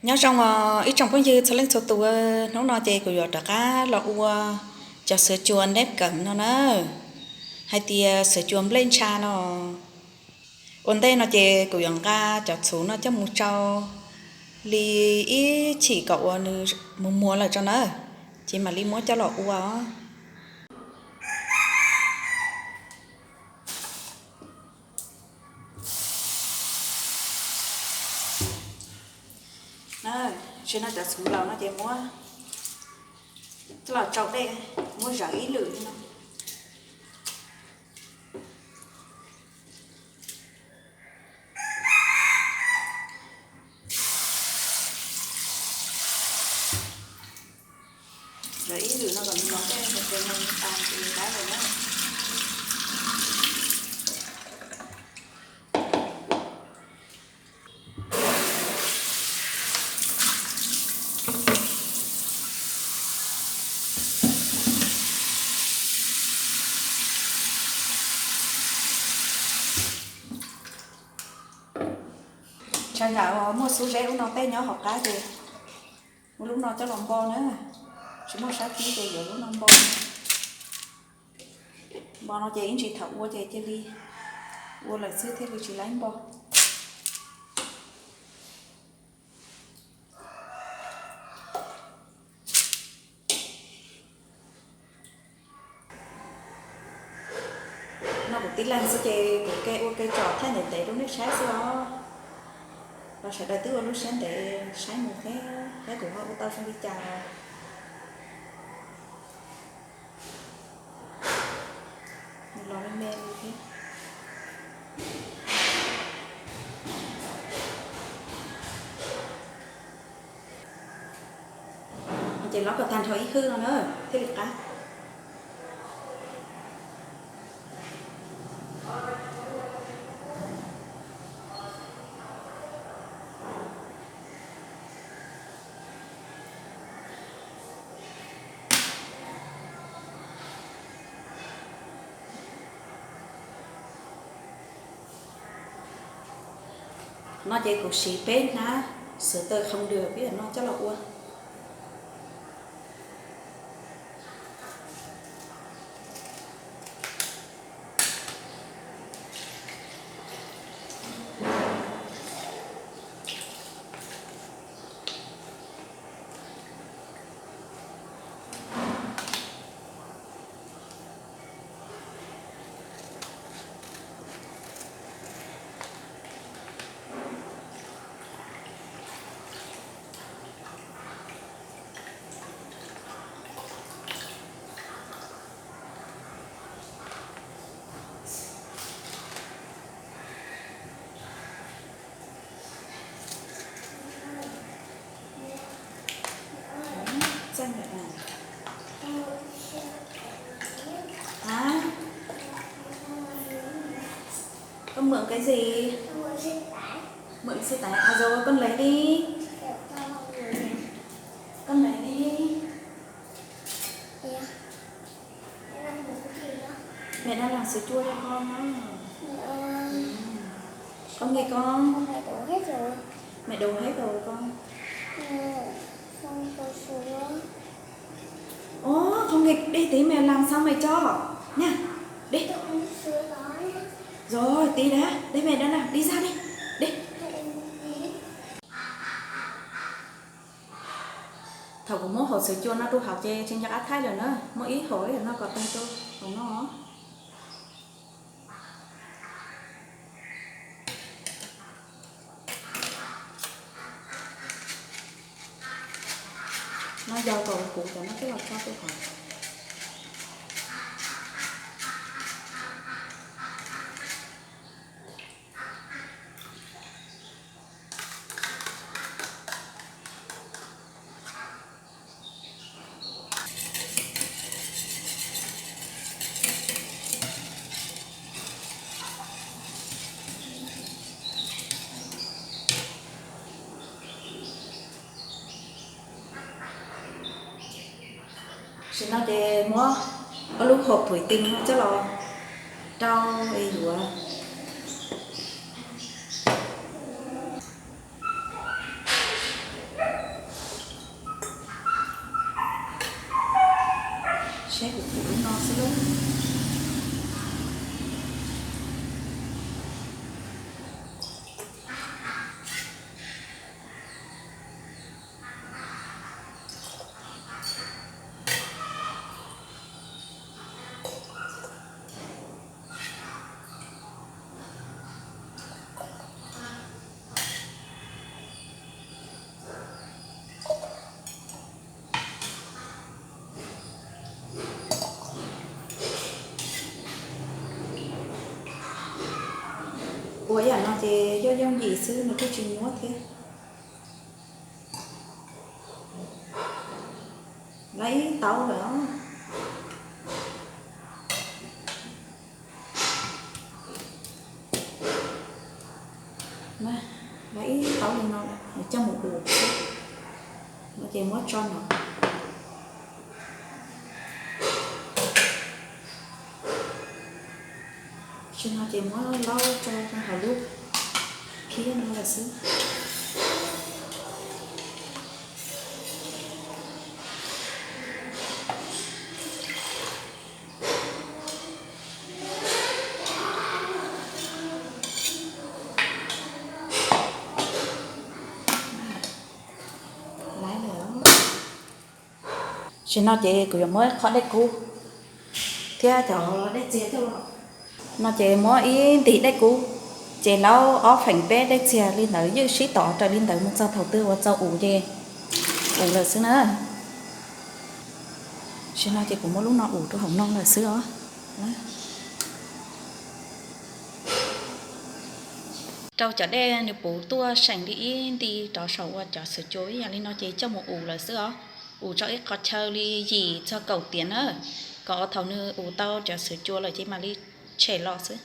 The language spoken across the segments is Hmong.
Nyob zoo os ib tsoom phooj ywg txhua leej txhua tus, hnub no ces kuv yuav rov qab los ua cov sửa chua nếp cẩm no na, hais tias sửa chua nplej ntsha no. Ua ntej no ces kuv yuav nqa cov txhuv no coj mus tsau li ib chim kom uas nws muag muag lawm tso na, ces mam li muab coj los ua. Tam sim no cov txhuv laus no ces muab coj los tsau dej, muab zawv ib lwm li no. Zawv ib lwm no kom nws los tej, ces nws tas ces dab lawm na. Tsam nram muaj xuab zeb ub no tej nyob hauv qab ces ua lub no coj los npo na. Tsis muaj sab kib ces yuav lub no npo. Npo no ces ib ntsis thaum ua ces cia li ua lawm xwb thiaj li tsis laib npo. No kuv tib leeg xwb ces kuv ke ua ke tsom thaij ntev ntev rau nej saib xwb os. Los sawv daws twb ua lub siab ntev saib mus thiab, saib kuv ho ua tau zoo li cas. Nws los me me li thiab. Ces los kom tag nrho ib hwj no na thiaj li qab. No ces kuv siv peb hnab sửa từ không được peb no coj los ua. Hả? Con mượn cái gì? Mượn xe tải. À rồi, con lấy đi. Con lấy đi. Mẹ đang làm sữa chua cho con á. Con nghe con. Mẹ đổ hết rồi con. Ủa, không nghe, đi tí mẹ làm xong mẹ cho nha. Đi. Rồi, tí đã. Đây mẹ đã làm, đi ra đi. Đi. Thaum kuv muab hauv sửa chua no rau hauv ces tsis nco qab thaij lawm na, muab ib hauv no kom tag rau hauv no. No yog kom kuv cov no coj los tso rau hauv. Tam sim no ces muab ob lub hộp thủy tinh no coj los rau es yuav. Ua yam no ces yooj yooj yim xwb, nws kuj tsis nyuab thiab. Lawv ib taub lawm. Lawv ib taub li no lawm, coj mus ua xwb. No ces muab tso no. Tam sim no ces muab laub tso rau hauv lub phiab no lawm xwb. Tam sim no ces kuv yuav muab qhov dej kub thiab cov dej txiag coj los. No ces muab ib ntim dej kub, ces laub ob feem peb dej txiag li ntawd, ywj sib tov raws li ntawd mus txog thaum twg uas txaus ua ces ua lawm xwb na. Tam sim no ces kuv muab lub no ua rau hauv no lawm xwb os. Rau cov dej nws puv tuaj seem li ib nti rov saum uas cov xuv cua ib yam li no ces coj mus ua lawm xwb os. Ua tso ib qho chaw li yim txog kaum tiam na, kom thaum nws ua tau cov xuv cua lawm ces mam li tshem los xwb.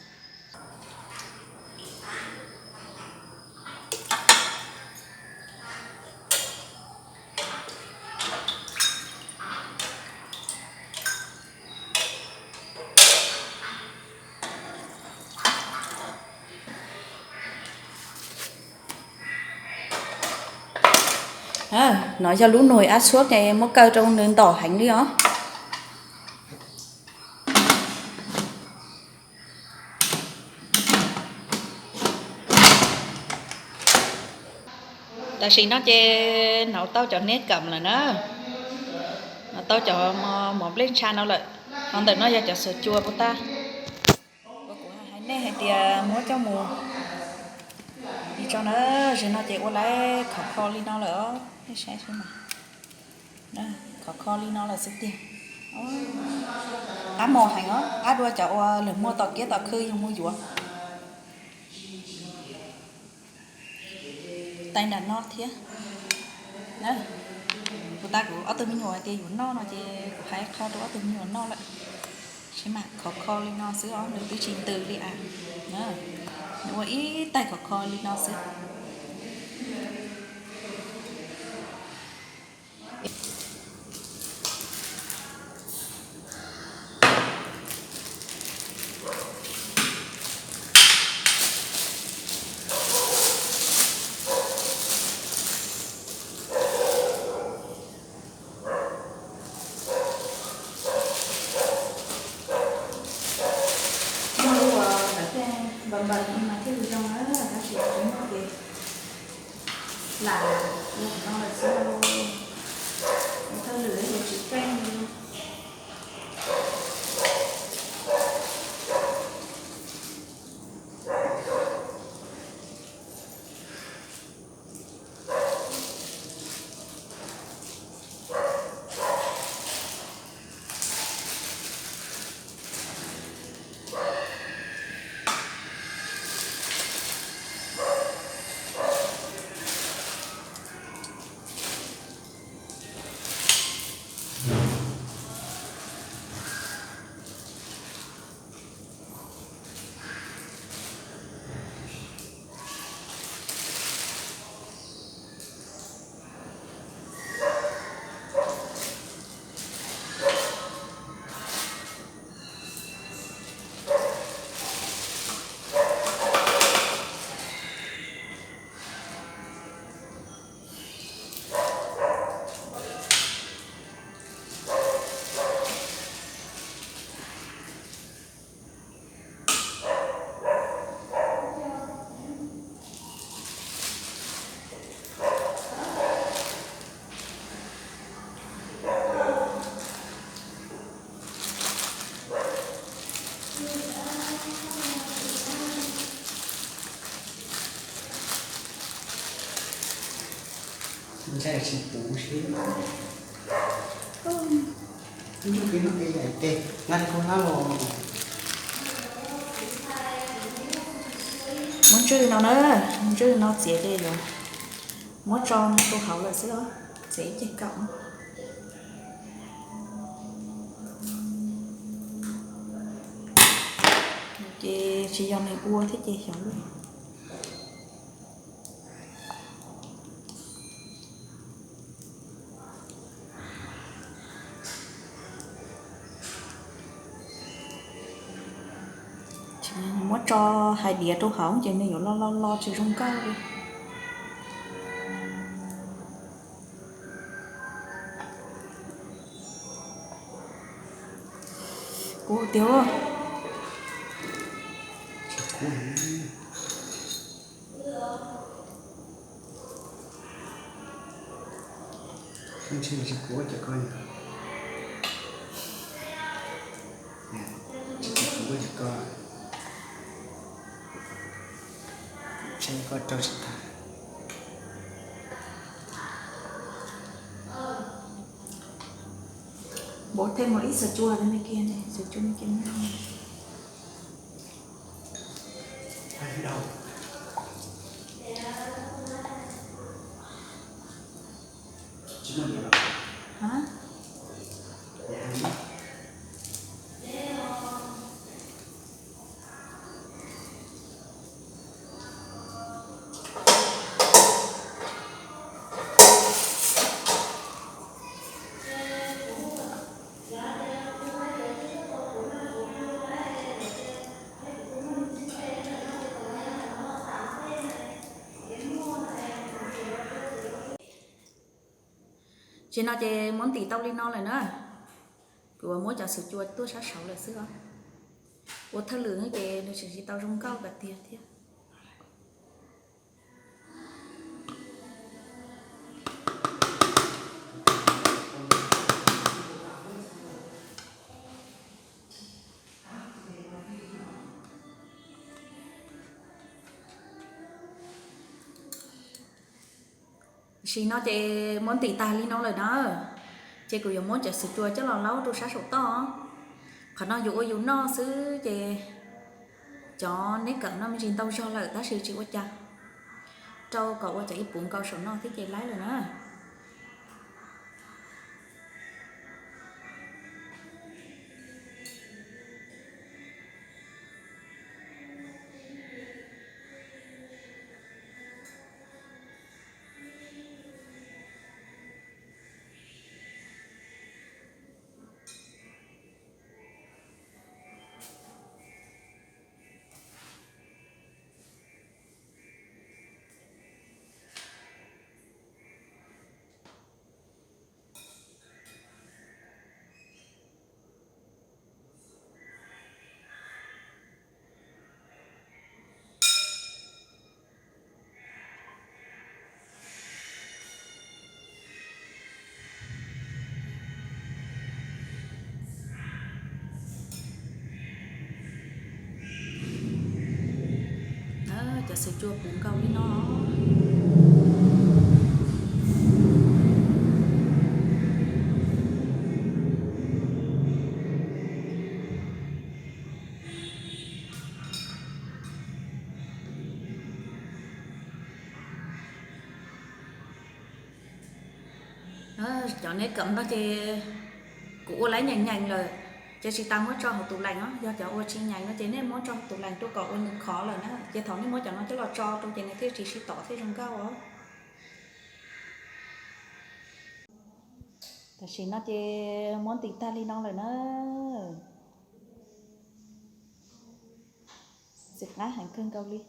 No yog lub nus ab suab ces muab kaw rau nws ntom heev li os. Tam sim no ces hnov tau cov neb kam lawm na, hnov tau cov mov nplej ntsha no lawm. Hov ntawm no yog cov xuv cua puas tag. Ua kuv hais nej hais tias muab coj mus, ib tso na, tam sim no ces ua lawv khov kho li no lawm os, nej saib xwb mas. Khov kho li no lawm xwb tiag. Qab mos heev os, qab dua cov uas lwm muag tom kiab tom khw yus mus yuav. Tais nram no thiab. Kuv tas kuv ob tug me nyuam hais tias yuav noj no ces kuv hais qho rau ob tug me nyuam noj lawm. Saib mas khov kho li no xwb os, nws twb tsis ntws li as. Nws ua ib tais khov kho li no xwb. Muaj lub uas lawv tej npam npam li no thiaj li zoo na, tab sis tsis muaj ces lam ua qhov no lawm xwb. Ua thawj lwm yuav tsis keej li. Ntshai tsis puv seb. Ib lub peb lub peb yaim tes nqa li koj hlab los. Muab Ntswj no na, ntswj no txiav ces yuav muab tso rau hauv lawm xwb os, txiav ib ceg kaum. Ces tsis yog nws ua thiab ces xyov lub. Muab tso hais diav rau hauv ces nws yuav lo lo lo tsis zoo nkauj li. Kuv tiag. Tsis kuv ua cov ko, tsis kuv ua cov ko, tseem ko rau tsis tag. Npaum them mus ib xav cua me kiag, xav cua me kiag. Ces no ces muab ntim tau li no lawm na. Kuv muab cov xav cua tuaj sab saud lawm xwb os. Ua thawj lwm ces nws tseem tsis tau zoo nkauj kiag tiag thiab. Tam sim no ces muab ntim tag li no lawm na, ces kuv yuav muab cov xav cua coj los laub rau sab saum toj. Qhov no yus ua yus noj xwb ces cov neb kawm no me ntsis ntau zog lawm tab sis tsis ua cas, rau kom ua cov ib puv nkaus saum no thiab ces laib lawm na. Cov xav cua puv nkaus li no. Cov neb kawm no ces kuv ua laib nyeem nyeem lawm, ces tsis tas muab tso hauv tus lees os. Yog cov ua tsis nyeem no ces nej muab tso hauv tus lees rau kom ua nws khov lawm na, ces thaum nej muab cov no coj los tso rau ces nws thiaj tsis sib tom thiaj zoo nkauj os. Tam sim no ces muab ntim tag li no lawm na. Txiv qab heev kawg nkaus li.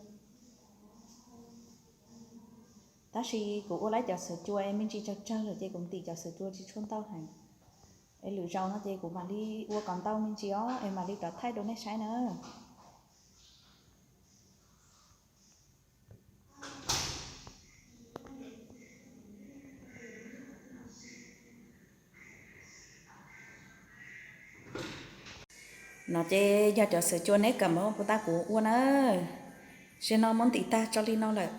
Tab sis kuv ua laib cov xav cua es me ntsis tsawg tsawg lawm ces kuv ntim cov xav cua tsis tshua ntau heev. Es lwm zaus no ces kuv mam li ua kom ntau me ntsis os es mam li rov thaij rau nej saib na. No ces yog cov xav cua neb kawm puas tas kuv ua na. Zaum no muab ntim tag tso li no lawm.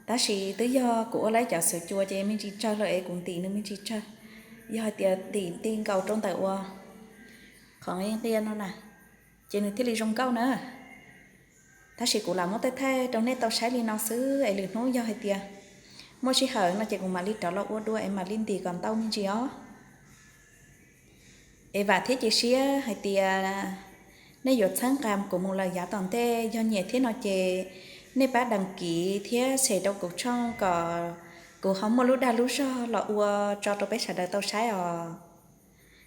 Tab sis twb yog kuv ua laib cov xav cua ces me ntsis tsawg lawm es kuv ntim nws me ntsis tsawg. Yog hais tias ntim ti nkaus rau ntawm uas qhov nqia no na, ces nws thiaj li zoo nkauj na. Tab sis kuv lam muab thaij thaij rau nej tau saib li no xwb es lwm hnub yog hais tias muaj sij hawm no ces kuv mam li rov los ua dua es mam li ntim kom ntau me ntsis os. Es vam thiab cia siab hais tias nej yuav txhawb nqa kuv mus lawm yav tom ntej. Yog nyiam thiab no ces nej pab đăng ký thiab share rau kuv channel kom kuv ho muaj lub dag lub zog los ua tso rau peb sawv daws tau saib os.